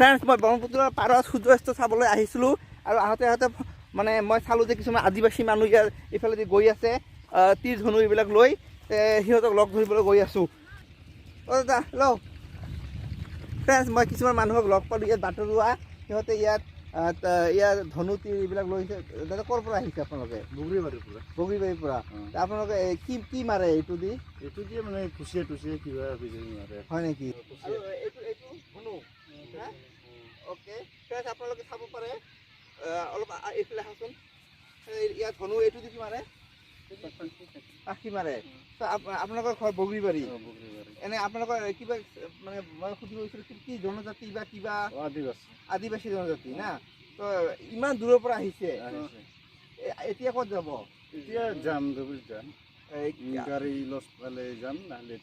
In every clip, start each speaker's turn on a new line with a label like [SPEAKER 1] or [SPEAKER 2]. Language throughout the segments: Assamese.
[SPEAKER 1] ফ্ৰেণ্ডছ, মই ব্ৰহ্মপুত্ৰৰ পাৰত সূৰ্যাস্ত চাবলৈ আহিছিলোঁ আৰু আহোঁতে আহোঁতে মানে মই চালোঁ যে কিছুমান আদিবাসী মানুহ ইয়াৰ এইফালেদি গৈ আছে, তীৰ ধনু এইবিলাক লৈ, সিহঁতক লগ ধৰিবলৈ গৈ আছোঁ। অ' দাদা, হেল্ল'। ফ্ৰেণ্ডছ, মই কিছুমান মানুহক লগ পালোঁ ইয়াত বাটৰুৱা, সিহঁতে ইয়াত ইয়াৰ ধনু তীৰ এইবিলাক লৈছে। দাদা, ক'ৰ পৰা আহিছে আপোনালোকে?
[SPEAKER 2] বগৰীবাৰীৰ পৰা।
[SPEAKER 1] বগৰীবাৰীৰ পৰা। আপোনালোকে কি কি মাৰে এইটো দি?
[SPEAKER 2] এইটো দিয়ে মানে কুচিয়া টুচিয়া কিবা কিবি মাৰে।
[SPEAKER 1] হয় নেকি? আৰু এইটো ধনু। অ'কে ফ্ৰেণ্ডছ, আপোনালোকে চাব পাৰে। অলপ এইফালে আহাচোন। ইয়াত ধনু এইটো দি কি মাৰে? পাখি মাৰে। তো আপোনালোকৰ ঘৰ বগৰীবাৰী?
[SPEAKER 2] বগৰীবাৰী।
[SPEAKER 1] এনে আপোনালোকৰ কিবা মানে মই সুধিব বিচাৰিছোঁ কি জনজাতি বা কিবা?
[SPEAKER 2] আদিবাসী।
[SPEAKER 1] আদিবাসী জনজাতি না? তো ইমান দূৰৰ পৰা আহিছে, এতিয়া ক'ত যাব?
[SPEAKER 2] এতিয়া যাম, ধুবুৰী যাম। গাড়ী লছ পালে যাম, নহ'লে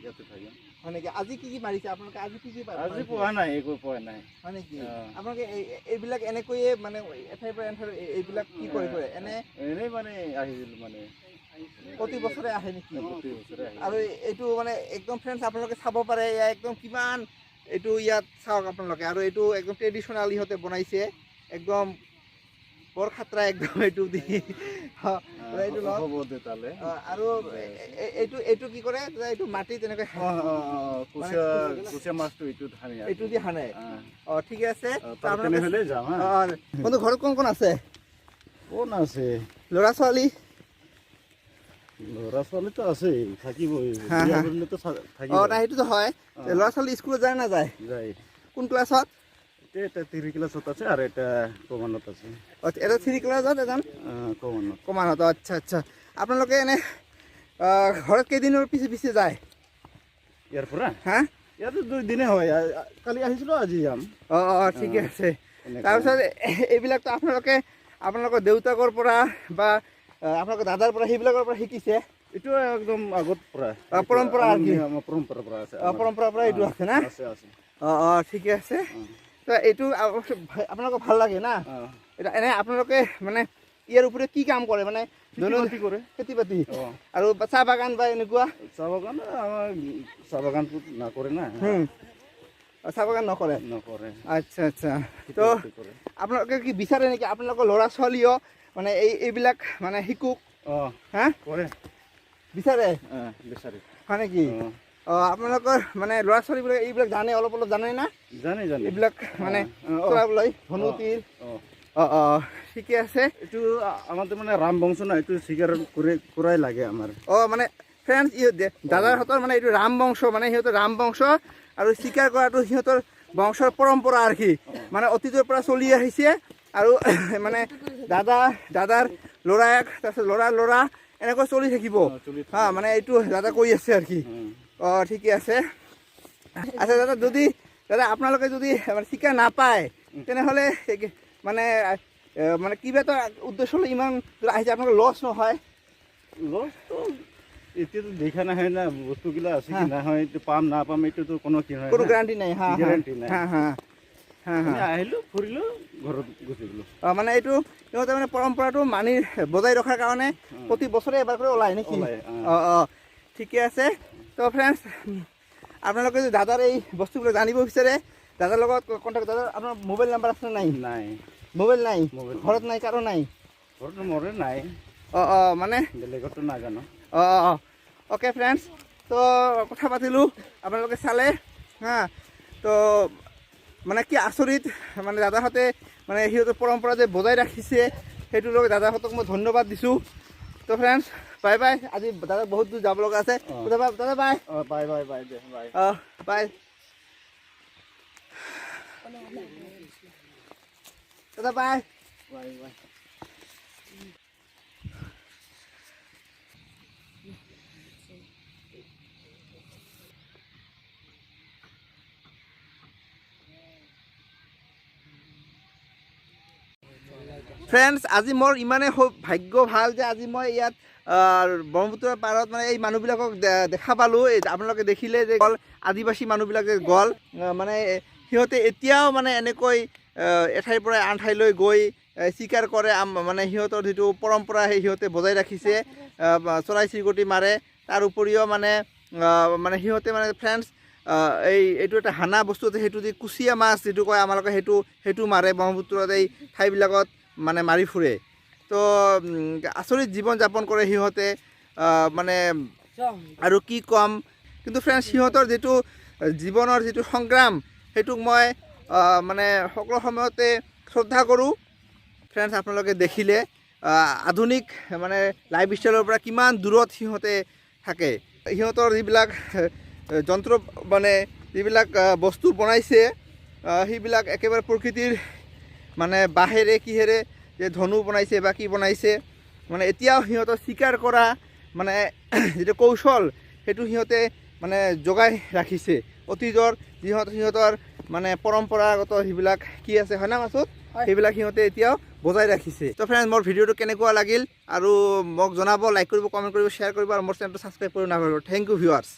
[SPEAKER 2] ইয়াতে থাকিম।
[SPEAKER 1] হয় নেকি? আজি কি কি মাৰিছে আপোনালোকে? আজি কি কি?
[SPEAKER 2] আজি পোৱা নাই, একো পোৱা নাই।
[SPEAKER 1] হয় নেকি? আপোনালোকে এইবিলাক এনেকৈয়ে মানে এঠাইৰ পৰা এঠাই এইবিলাক কি কৰি কৰে এনে?
[SPEAKER 2] এনেই মানে আহিছিলোঁ মানে।
[SPEAKER 1] প্ৰতি বছৰে আহে নেকি?
[SPEAKER 2] প্ৰতি বছৰে আহে।
[SPEAKER 1] আৰু এইটো মানে একদম ফ্ৰেণ্ডছ, আপোনালোকে চাব পাৰে, এয়া একদম কিমান এইটো ইয়াত চাওক আপোনালোকে। আৰু এইটো একদম ট্ৰেডিশ্যনেল ইহঁতে বনাইছে, একদম বৰ খাতৰা একদম এইটো দি। এইটো আৰু এইটো এইটো কি কৰে এইটো মাটি তেনেকৈ
[SPEAKER 2] মাছটো
[SPEAKER 1] এইটো দি হানে। অঁ, ঠিকে আছে। বন্ধু, ঘৰত কোন কোন আছে?
[SPEAKER 2] কোন আছে?
[SPEAKER 1] ল'ৰা ছোৱালী?
[SPEAKER 2] ল'ৰা ছোৱালীতো আছে, থাকিবই।
[SPEAKER 1] অঁ, নাই সেইটোতো হয়। ল'ৰা ছোৱালী স্কুলত যায় নাযায়?
[SPEAKER 2] যায়।
[SPEAKER 1] কোন ক্লাছত?
[SPEAKER 2] এটা থ্ৰী ক্লাছত আছে আৰু এটা কমানত আছে।
[SPEAKER 1] এটা থ্ৰী ক্লাছত, এজন
[SPEAKER 2] কমানত।
[SPEAKER 1] কমানত, আচ্ছা আচ্ছা। আপোনালোকে এনে ঘৰত কেইদিনৰ পিছে পিছে যায়
[SPEAKER 2] ইয়াৰ পৰা?
[SPEAKER 1] হা,
[SPEAKER 2] ইয়াতো 2 দিনে হয়। কালি আহিছিলোঁ, আজি যাম।
[SPEAKER 1] অঁ অঁ, ঠিকে আছে। তাৰপিছত এইবিলাকতো আপোনালোকে আপোনালোকৰ দেউতাকৰ পৰা বা আপোনালোকৰ দাদাৰ পৰা সেইবিলাকৰ পৰা শিকিছে?
[SPEAKER 2] এইটো একদম আগত পৰা
[SPEAKER 1] পৰম্পৰা আৰু কি?
[SPEAKER 2] পৰম্পৰাৰ পৰা আছে।
[SPEAKER 1] পৰম্পৰাৰ পৰা এইটো আছে না?
[SPEAKER 2] আছে আছে।
[SPEAKER 1] অঁ অঁ, ঠিকে আছে। তো এইটো আপোনালোকৰ ভাল লাগে না? এটা এনে আপোনালোকে মানে ইয়াৰ উপৰি কি কাম কৰে? মানে
[SPEAKER 2] দৈনন্দিন কৰে
[SPEAKER 1] খেতি বাতি আৰু চাহ বাগান বা এনেকুৱা?
[SPEAKER 2] চাহ বাগান, আমাৰ চাহ বাগানটো নকৰে না।
[SPEAKER 1] চাহ বাগান নকৰে?
[SPEAKER 2] নকৰে।
[SPEAKER 1] আচ্ছা আচ্ছা। তো আপোনালোকে কি বিচাৰে নেকি আপোনালোকৰ ল'ৰা ছোৱালীও মানে এইবিলাক মানে শিকক?
[SPEAKER 2] অঁ,
[SPEAKER 1] হা,
[SPEAKER 2] কৰে।
[SPEAKER 1] বিচাৰে?
[SPEAKER 2] বিচাৰে।
[SPEAKER 1] হয় নেকি? অঁ, আপোনালোকৰ মানে ল'ৰা ছোৱালীবিলাক এইবিলাক জানে, অলপ অলপ জানে না?
[SPEAKER 2] জানে জানে।
[SPEAKER 1] এইবিলাক মানে চলাবলৈ ধনু তীৰ। অঁ অঁ, ঠিকে আছে।
[SPEAKER 2] এইটো আমাৰতো মানে ৰাম বংশ না, এইটো স্বীকাৰ কৰাই লাগে আমাৰ।
[SPEAKER 1] অঁ, মানে ফ্ৰেণ্ডছ, দাদাহঁতৰ মানে এইটো ৰাম বংশ, মানে সিহঁতৰ ৰাম বংশ আৰু স্বীকাৰ কৰাটো সিহঁতৰ বংশৰ পৰম্পৰা আৰু কি, মানে অতীতৰ পৰা চলি আহিছে। আৰু মানে দাদাৰ ল'ৰাক, তাৰপিছত ল'ৰাৰ ল'ৰা, এনেকৈ চলি থাকিব। হা, মানে এইটো দাদা কৰি আছে আৰু কি। অঁ, ঠিকে আছে। আচ্ছা দাদা, যদি দাদা আপোনালোকে যদি মানে চিকাৰ নাপায় তেনেহ'লে মানে মানে কিবা এটা উদ্দেশ্য লৈ ইমান আহিছে, আপোনালোকৰ লছ নহয়?
[SPEAKER 2] লছটো এতিয়াতো দেখা নাহে না, বস্তুগিলা আছে কি নহয়, এইটো পাম নাপাম এইটোতো কোনো কি নহয়,
[SPEAKER 1] কোনো গ্যাৰাণ্টি নাই। হা,
[SPEAKER 2] গ্যাৰাণ্টি নাই।
[SPEAKER 1] হা হা হা হা।
[SPEAKER 2] আহিলোঁ, ফুৰিলোঁ, ঘৰত গুচি গ'লোঁ।
[SPEAKER 1] অঁ, মানে এইটো সিহঁতে মানে পৰম্পৰাটো মানি বজাই ৰখাৰ কাৰণে প্ৰতি বছৰে এবাৰ কৰি ওলায় নেকি? অঁ অঁ, ঠিকে আছে। তো ফ্ৰেণ্ডছ, আপোনালোকে যদি দাদাৰ এই বস্তুবিলাক জানিব বিচাৰে, দাদাৰ লগত কণ্টেক্ট। দাদাৰ আপোনাৰ মোবাইল নাম্বাৰ আছে নাই?
[SPEAKER 2] নাই।
[SPEAKER 1] মোবাইল নাই? ঘৰত নাই? কাৰো নাই?
[SPEAKER 2] ঘৰত মোৰে নাই।
[SPEAKER 1] অঁ অঁ, মানে
[SPEAKER 2] বেলেগতো নাজানো।
[SPEAKER 1] অঁ অঁ অঁ, অ'কে ফ্ৰেণ্ডছ, তো কথা পাতিলোঁ, আপোনালোকে চালে। হা, তো মানে কি আচৰিত, মানে দাদাহঁতে মানে সিহঁতৰ পৰম্পৰা যে বজাই ৰাখিছে, সেইটোৰ লগত দাদাহঁতক মই ধন্যবাদ দিছোঁ। তো ফ্ৰেণ্ডছ, বাই বাই। আজি দাদা বহুত দূৰ যাব লগা আছে। দাদা বাই।
[SPEAKER 2] Bye bye bye bye.
[SPEAKER 1] অঁ, বাই দাদা, বাই
[SPEAKER 2] বাই বাই।
[SPEAKER 1] ফ্ৰেণ্ডছ, আজি মোৰ ইমানেই ভাগ্য ভাল যে আজি মই ইয়াত ব্ৰহ্মপুত্ৰৰ পাৰত মানে এই মানুহবিলাকক দেখা পালোঁ। এই আপোনালোকে দেখিলে যে গ'ল আদিবাসী মানুহবিলাক যে গ'ল, মানে সিহঁতে এতিয়াও মানে এনেকৈ এঠাইৰ পৰা আন ঠাইলৈ গৈ চিকাৰ কৰে। মানে সিহঁতৰ যিটো পৰম্পৰা সেই সিহঁতে বজাই ৰাখিছে, চৰাই চিৰিকটি মাৰে। তাৰ উপৰিও মানে মানে সিহঁতে মানে ফ্ৰেণ্ডছ এই এইটো এটা হানা বস্তু আছে, সেইটো দি কুচিয়া মাছ যিটো কয় আমালোকে, সেইটো মাৰে ব্ৰহ্মপুত্ৰত, এই ঠাইবিলাকত মানে মাৰি ফুৰে। তো আচৰিত জীৱন যাপন কৰে সিহঁতে। মানে আৰু কি ক'ম। কিন্তু ফ্ৰেণ্ডছ, সিহঁতৰ যিটো জীৱনৰ যিটো সংগ্ৰাম, সেইটোক মই মানে সকলো সময়তে শ্ৰদ্ধা কৰোঁ। ফ্ৰেণ্ডছ, আপোনালোকে দেখিলে আধুনিক মানে লাইফ ষ্টাইলৰ পৰা কিমান দূৰত সিহঁতে থাকে। সিহঁতৰ যিবিলাক যন্ত্ৰ, মানে যিবিলাক বস্তু বনাইছে, সেইবিলাক একেবাৰে প্ৰকৃতিৰ মানে বাঁহেৰে কিহেৰে যে ধনু বনাইছে বা কি বনাইছে। মানে এতিয়াও সিহঁতৰ চিকাৰ কৰা মানে যিটো কৌশল, সেইটো সিহঁতে মানে জগাই ৰাখিছে। অতীজৰ যিহঁত সিহঁতৰ মানে পৰম্পৰাগত সেইবিলাক কি আছে, হয় না মাছুদ?
[SPEAKER 3] হয়।
[SPEAKER 1] সেইবিলাক সিহঁতে এতিয়াও বজাই ৰাখিছে। তো ফ্ৰেণ্ডছ, মোৰ ভিডিঅ'টো কেনেকুৱা লাগিল আৰু মোক জনাব, লাইক কৰিব, কমেণ্ট কৰিব, শ্বেয়াৰ কৰিব আৰু মোৰ চেনেলটো ছাবস্ক্ৰাইব কৰিব নাপাহৰিব। Thank you, viewers.